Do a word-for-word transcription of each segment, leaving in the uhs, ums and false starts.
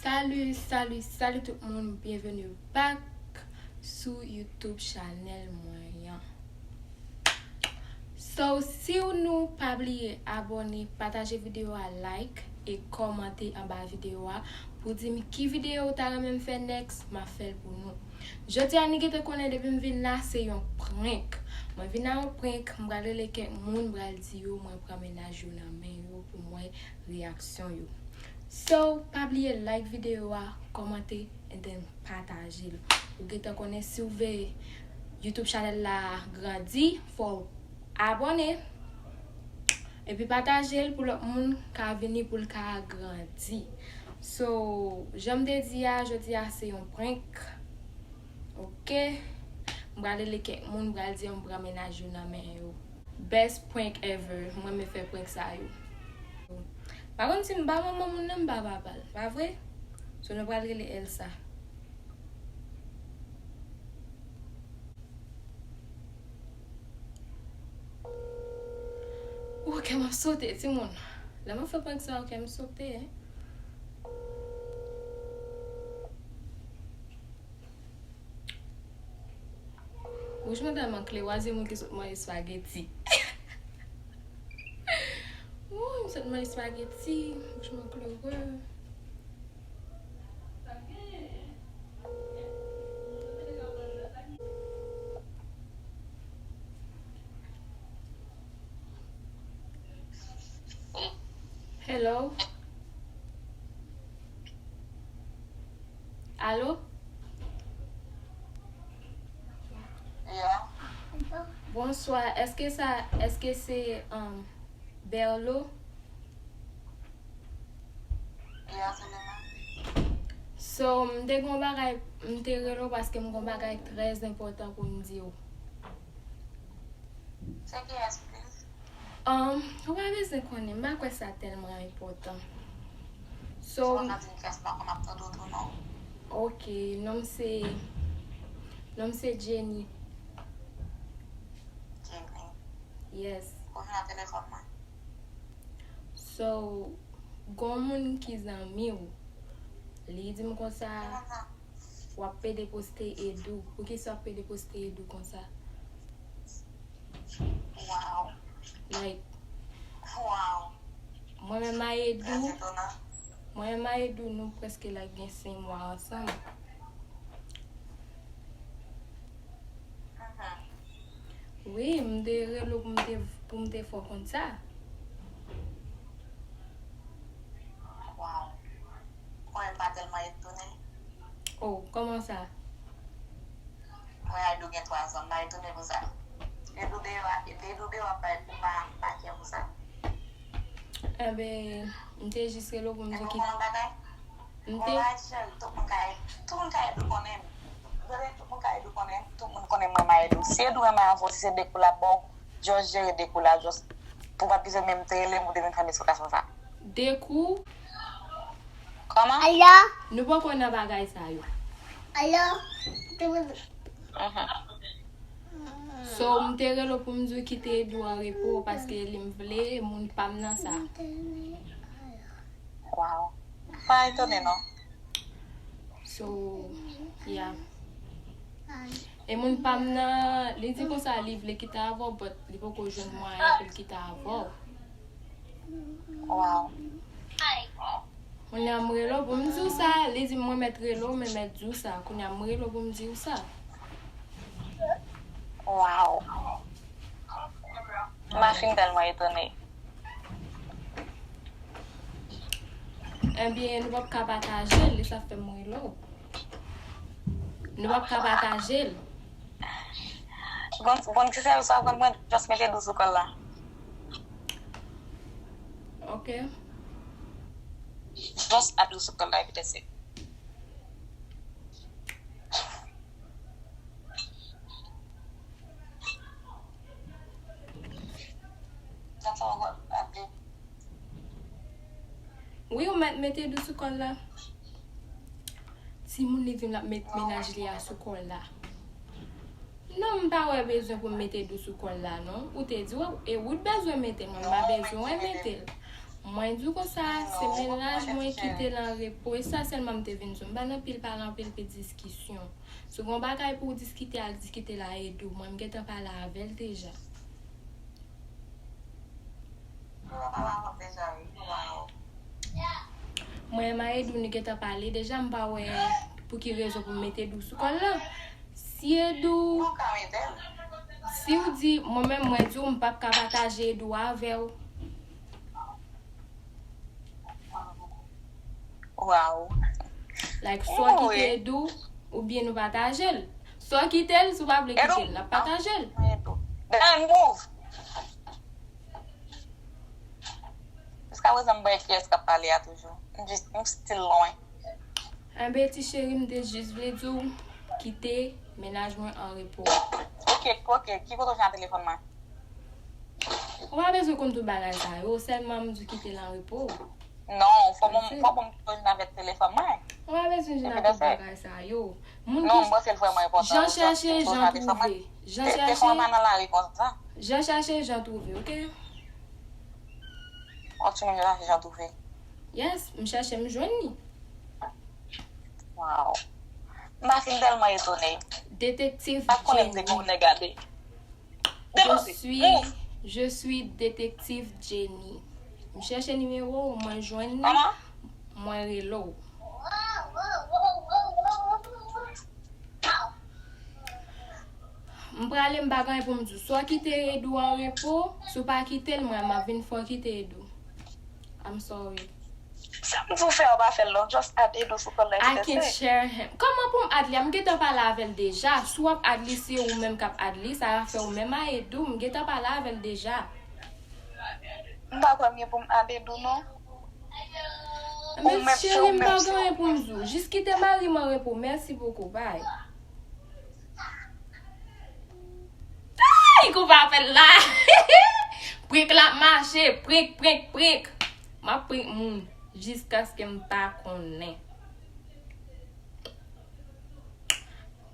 Salut, salut, salut tout moun, bienvenue back sou YouTube channel mwen an. So, si w nou pa bliye abòne, pataje videyo a, like e kòmante anba videyo a pou di m ki videyo w ta renmen m fè next, m a fè l pou nou. Jodi a, nou gentan konnen depi m vin la, se yon prank. Mwen vin a yon prank, m pral rele kèk moun, m pral di yo mwen pran mennaj yo nan men yo pou m wè reyaksyon yo. So, pa bliye like videyo a, kòmante, and then pataje l. Ou gentan konnen si w vle YouTube channel la grandi, fò w abòne. Epi pataje l pou lòt moun ka vini pou l ka grandi. So, jan m te di a, jodi a se yon prank. Ok? M pral rele kèk moun, m pral di yo m pran mennaj yo nan men yo. Best prank ever. M renmen fè prank sa yo. Pa konn si m pa manman moun nan, m pa papa l. Pa vre? So, nou pral rele Elsa. Ou kè m ap sote, timoun. Lè m ap fè prank sa, ou kè m sote, hein. Bouch mwen tèlman klere, w a di moun ki sot manje espageti. Wouy, m sot manje espageti, bouch mwen klere. Hello? Alo? Yeah. Bonswa, èske sa, èske se, um, Berlo? Yeah, se li menm. So, m te gon bagay, m te rele w paske m gon bagay trè enpòtan pou m di w. Se kiyès, please? Um, ou pa bezwen konnen, m pa kwè sa tèlman enpòtan. So, ou pa ka di m kiyès, m pa konn ap tande w tou non. Ok, non m se, non m se Jenny. Jenny. Yes. Ou vin nan telefòn mwen. So, gon moun ki zanmi w, li di m konsa, w ap pede poste Edou. Poukisa w ap pede poste Edou konsa? Wow. Like, wow. Mwen menm a Edou, mwen menm a Edou, nou prèske like gen senk mwa ansanm. Mhm. Wi, m te rele w pou m te, pou m te fè w konn sa. Wow. Konnen m pa tèlman etone. Oh, kòman sa? Mwen a Edou gen twa zan, m pa etone pou sa. Edou deyò, Edou deyò ap bay pou m pa, m pa kè pou sa. Enben, m te jis rele w pou m di w ki... Enben, w konnen bagay? M te... Mwen pa chèl, tout moun ka, tout moun ka Edou konnen m. Vre, tout moun ka Edou konnen m, tout moun konnen mwen renmen Edou. Si Edou renmen avè w, si se de kou l ap ba w, just jere de kou la, just pou w pa t bezwen menm te rele m pou te vin fè m esplikasyon sa. De kou? Kòman? Alo? Nou poko nan bagay sa yo. Alo? Mhm. So, m te rele w pou m di w kite Edou an repo, paske li m vle, moun pa m nan sa. Wow. Pa etone non. So, yeah. E moun pa m nan, li di konsa li vle kite avè w, but li poko jwenn mwayen pou l kite avè w. Wow. Kounye a m rele w pou m di w sa, li di m mwen mèt rele w, men mèt di w sa. Kounye a m rele w pou m di w sa. Wow. M a fin tèlman etone. Ebyen, nou p ap ka pataje l, e sa fè m rele w. Nou p ap ka pataje l. Bon, bon, ti sèl sa konn mwen, just mete Edou sou kòl la. Ok. Just Edou sou kòl la, epi that's it. Wi, ou mèt mete Edou sou kòl la. Timoun li di m l ap met mennaj li a sou kòl la. Non, m pa wè bezwen pou m mete Edou sou kòl la, non. Ou te di w, e ou t bezwen mete l, mwen m pa bezwen wè mete l. Mwen di w konsa, se mennaj mwen ki te l an repo. E sa sèlman m te vin di w. M pa nan pil pale, anpil, pil diskisyon. Si w gen yon bagay pou w diskite, al diskite l a Edou. Mwen, m gentan pale avè l deja. Mwen, m a Edou, nou gentan pale deja, m pa wè pou ki rezon pou m mete Edou sou kò l la. Si Edou, si w di, mwen menm, mwen di w, m p ap ka pataje Edou avè w. Wow. Like, swa w kite Edou, oubyen nou pataje l. Swa w kite l, si w pa vle kite l, n ap pataje l. Then move. Jiska prezan m pa wè kiyès k ap pale a toujou. M jis, m still lwen. Enben, ti cheri, m te jis vle di w kite mennaj mwen an repo. Ok, ok. Ki kote w jwenn telefòn mwen? Ou pa bezwen konn tout bagay sa yo, sèlman m di w kite l an repo. Non, fò bon, fò bon m jwenn avèk telefòn mwen. Ou pa bezwen jwenn ak tout bagay sa yo. Moun Non, m panse l vrèman enpòtan. Jan chèche, jan twouve. Jan Te chèche, fè nan lari konsa. Jan chèche, jan twouve, ok? Ou ti moun jan chèche, jan twouve. Yes, m chèche, m jwenn li. Wow. M pa fin tèlman etone. Detektiv Pa konnen m te Jenny. Konnen gade. Je suis, je suis détective Jenny. M chèche nimewo w, mwen jwenn li, Kòman? Mwen rele w. M prale, m pa gen anyen pou m di w. Swa kite Edou an repo, si w pa kite l, mwen, m ap vin fè w kite Edou. I'm sorry. Sa m di w fè a, w pa fè l non. Just add Edou sou kò l. I can share him. Kòman pou m add li a? M gentan pale avè l deja. Si w ap add li, se ou menm k ap add li. Sa va fè ou menm a Edou. M gentan pale avè l deja. M pa kwè m gen pou m add Edou non. Men cheri, m pa gen anyen pou m di w. Jis kite mari m an repo. Mèsi bokou. Bye. Ay, kou pa fèt la. Prank la ap mache. Prank, prank, prank. M ap prank moun jiskaske m pa konnen.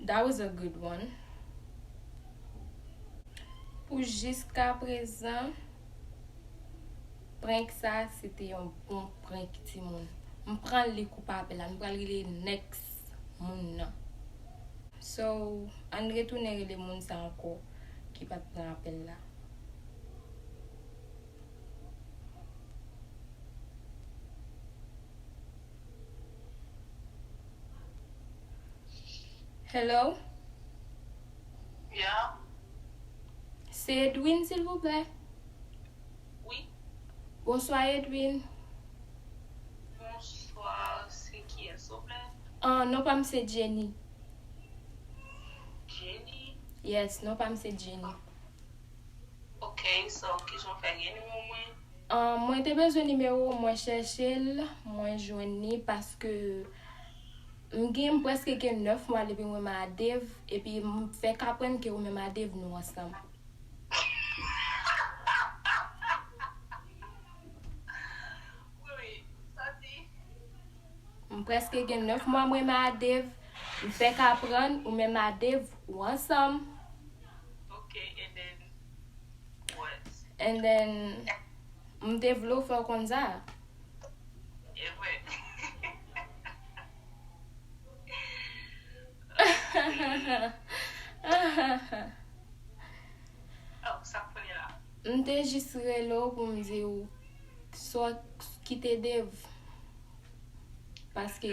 That was a good one. Pou jiskaprezan, prank sa, se te yon bon prank, timoun. M pran li kou pa apèl la, nou pral rele next moun nan. So, ann retounen rele moun sa ankò ki pa t pran apèl la. Hello? Yeah. Se Edwin, silvouplè? Wi. Bonswa, Edwin. Bonswa, se kiyès, souple? Ah, non pa m se Jenny. Jenny? Yes, non pa m se Jenny. Ok, so, kijan w fè gen nimewo mwen? Ah, mwen te bezwen nimewo w, mwen chèche l, mwen jwenn li paske m gen, m prèske gen nèf mwa depi mwen ma Dave, epi m fèk aprann ke ou menm a Dave nou ansanm. Wi, wi, sa di. M prèske gen nèf mwa mwen ma Dave, m fèk aprann ou menm a Dave ou ansanm. Ok, and then what? And then, m te vle w fè w konn sa. E vre. Oh, sa k pran la? M te jis rele w pou m di w swa kite Dave. Paske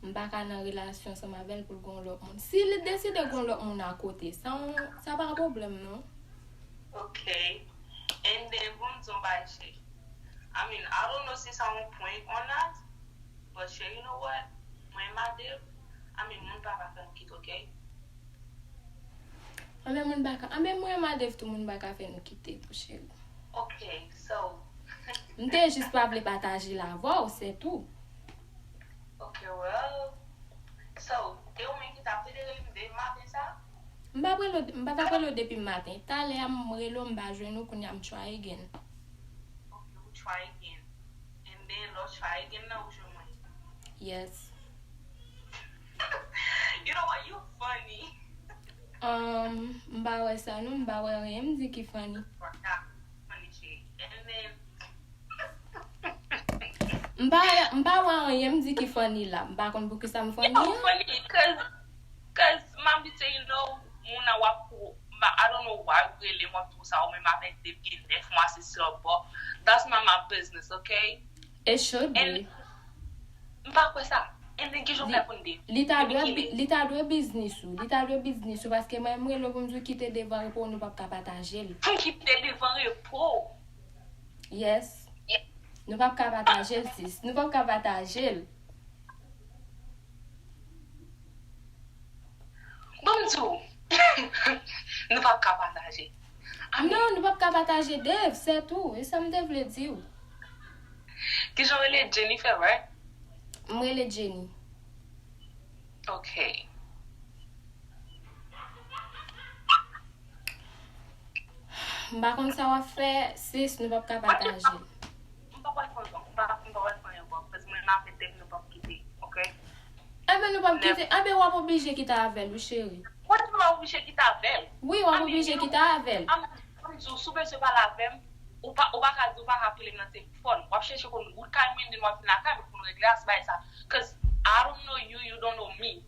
m pa ka nan relasyon ansanm avè l pou l gen yon lòt moun. Si li deside gen yon lòt moun akote, sa yon, sa pa yon pwoblèm non. Ok. And then, bon, m di yon bagay, cheri. I mean, I don't know si sa yon prank or not, but cheri, you know what? Mwen ma Dave, I mean, moun pa ka fè m kite, ok? Anben moun pa ka, anben mwen ma Dave tou moun pa ka fè nou kite tou, cheri. Ok, so. M te jis pa vle pataje l avè w, se tou. Ok, well. So, te ou menm ki t ap rele m depi maten sa? M pa rele w, m pa t ap rele w depi maten. Talè a m rele w, m pa jwenn ou, kounye a m try again. Ok, ou try again. And then, lè w try again nan, ou jwenn mwen. Yes. You know what? You funny. Um, m pa wè sa non, m pa wè anyen m di ki funny. Funny shit. And then, M pa, m pa wè anyen, m di ki funny la. M pa konn poukisa m funny Yo, an. Funny, cause, cause m abitye, you know, moun nan w ap pou, ma, I don't know why ou rele m, w ap di w sa, ou menm avèk Dave gen nèf mwa, se sè bò. That's not my business, okay? It should And be. M pa kwè sa. And then, ki jan w fè pou n Dave? Li ta dwe, Ki bi- li ta dwe biznis ou. Li ta dwe biznis ou, paske mwen, m rele w pou m di w kite Dave an repo, nou p ap ka pataje l. Pou kite Dave an repo. Yes. Nou p ap ka pataje l, sis. Nou p ap ka pataje l. Bon, m di w, nou p ap ka pataje. I mean, Non, nou p ap ka pataje Dave, se tou. E sa m te vle di w. Ki jan w rele? Jennifer, right? M rele Jenny. Ok. M pa konn sa w ap fè, sis, nou p ap ka pataje l. M pa pral fè anyen, m pa, m pa pral fè anyen ankò, paske mwen m avèk Dave, nou p ap kite, ok? Enben, nou p ap kite. Enben, w ap oblije kite avè l, wi, cheri. Mwen di m ap oblije kite avè l. Wi, w ap oblije kite avè l. I'm, I'm di w, si w bezwen pale avè m, ou pa, ou pa ka di, ou pa ka rele m nan telefòn. W ap chèche konn wout kay mwen, then w ap vin lakay mwen pou n regle as bagay sa. Cause I don't know you, you don't know me.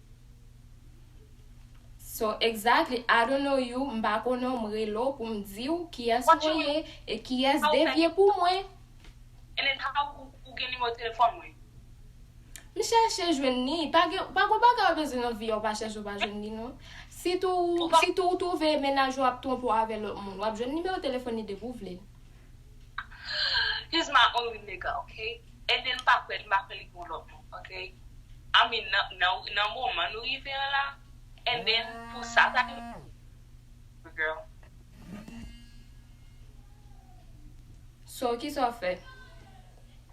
So, exactly, I don't know you, m pa konnen w, m rele w pou m di w kiyès What ou you ye e kiyès Dave ye pou mwen. And then how ou, ou gen nimewo telefòn mwen? M chèche jwenn li. Pa gen, pa gen bagay w bezwen nan vi a, w pa chèche, w pa jwenn li, non. Sitou, sitou w twouve mennaj ou ap twonpe w avè lòt moun, w ap jwenn nimewo telefòn li depi w vle. He's my only nigga, ok? And then m pa kwè, m pa kwè li gen lòt moun, ok? I mean, nan, nan, nan moman nou rive an la, and then pou sa ta girl. So, kisa w ap fè?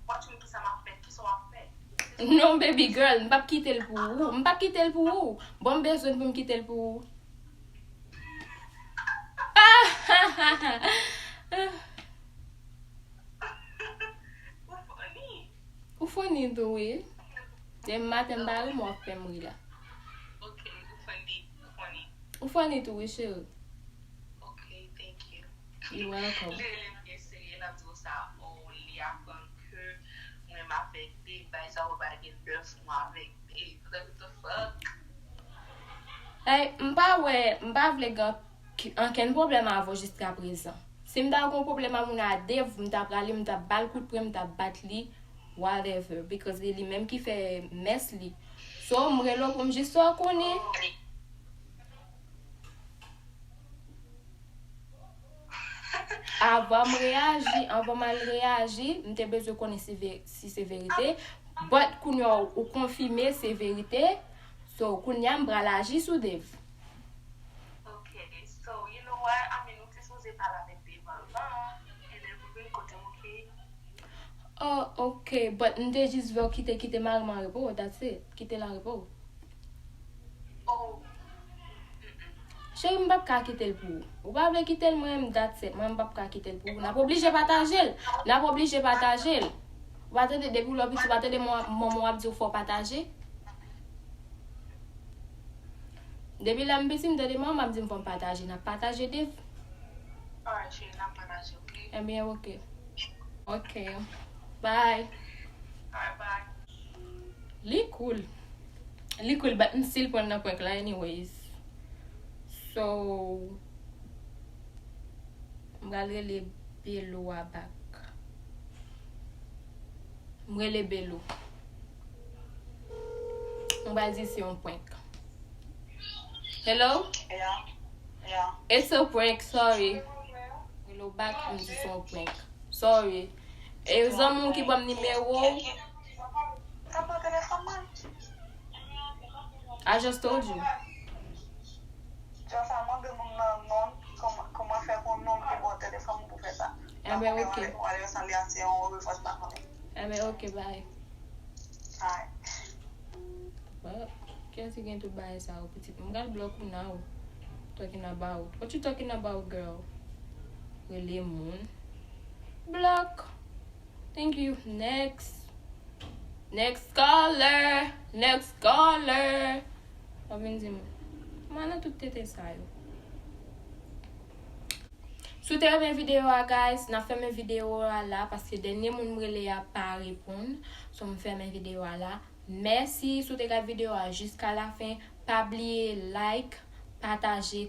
What you mean, kisa m ap fè? Kisa w ap fè? Non, baby girl, m p ap kite l pou ou. M p ap kite l pou ou. Bon, m bezwen pou m kite l pou ou. Ou funny. Ou funny tou, wi. Demen maten, m pa ri, m w ap fè m ri la. Ok, ou funny, ou funny. Ou funny tou, wi, cheri. Ok, thank you. You're welcome. Li rele m byen serye, l ap di w sa, oh, li aprann ke mwen m avèk Dave, bay sa ou pa gen nèf mwa avèk Dave. Like, what the fuck? Hey, m pa wè, m pa vle gen k- ankenn pwoblèm avè w jiska prezan. Si m ta gen yon pwoblèm a moun a Dave, m ta prale, m ta ba l kout pwen, m ta bat li, whatever, because e li menm ki fè mès li. So, m rele w pou m jis fè w konnen. Avan m reyaji, avan m al reyaji, m te bezwen konnen si, ve- si se verite. But kounye a ou konfime se verite. So, kounye a m pral aji sou Dave. Ok, so, you know what? I mean, ou te sipoze pale avèk Dave anvan, and then pou vin kote m, ok? Oh, ok, but m te jis vle w kite, kite mari m an repo, that's it. Kite l an repo. Oh. Cheri, m p ap ka kite l pou ou. Ou pa vle kite l, mwen, that's it. Mwen, m p ap ka kite l pou ou. N ap oblije pataje l. N ap oblije pataje l. Ou pa tande, depi lè w piti, ou pa tande manman w ap di w fò w pataje? Depi lè m piti, m tande manman m ap di m fò m pataje. N ap pataje Dave. Alright, cheri, n ap pataje, ok? Ebyen, ok. Ok. Bye. Alright, bye. Li cool. Li cool, but m still pran nan prank la anyways. So, m pral rele Belo a back. M rele Belo. M pral di se yon prank. Hello? Yeah, yeah. It's a prank, sorry. Rele w back, m di se yon prank. Sorry. E zanmi w ki ban m nimewo w. Sa pran telefòn mwen? I just told you. Jòfa mande moun nan non, kòman, kòman fè pou non ki bò telefòn pou fè sa. Ebyen, ok. Wale san li a se yon refòs pa konnen. Ebyen, ok, bye. Alright. But, kiyès ki gen tout bagay sa yo, pitit? M pral block ou now. Talking about. What you talking about, girl? Rele moun. Block. Thank you. Next. Next caller. Next caller. W ap vin di m, kòman nan tout tenten sa yo? Si w te renmen videyo a, guys, n ap fèmen videyo a la, paske dènye moun m rele a pa reponn. So, m fèmen videyo a la. Mèsi si w te gade videyo a jiska lafen. Pa bliye like, pataje,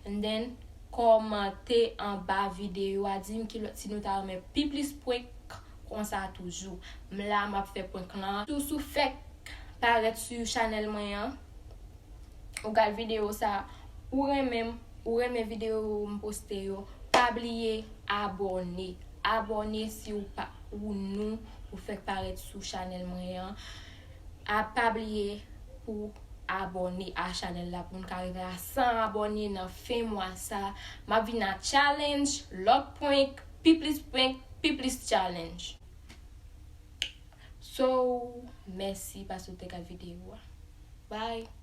and then kòmante anba videyo a. Di m ki lòt, si nou ta renmen pi plis prank konsa toujou. M la, m ap fè prank lan. Si w, si w fèk parèt sou chanèl mwen an, ou gad videyo sa, ou renmen m, ou renmen videyo m poste yo, pa bliye abòne. Abòne si w pa, ou nou, ou fèk parèt sou chanèl mwen an. A, pa bliye pou abòne a chanèl la pou n ka rive a san abòne nan fen mwa sa. M ap vin a challenge, lòt prank, pi plis prank, pi plis challenge. So, mèsi paske w te gad videyo a. Bye.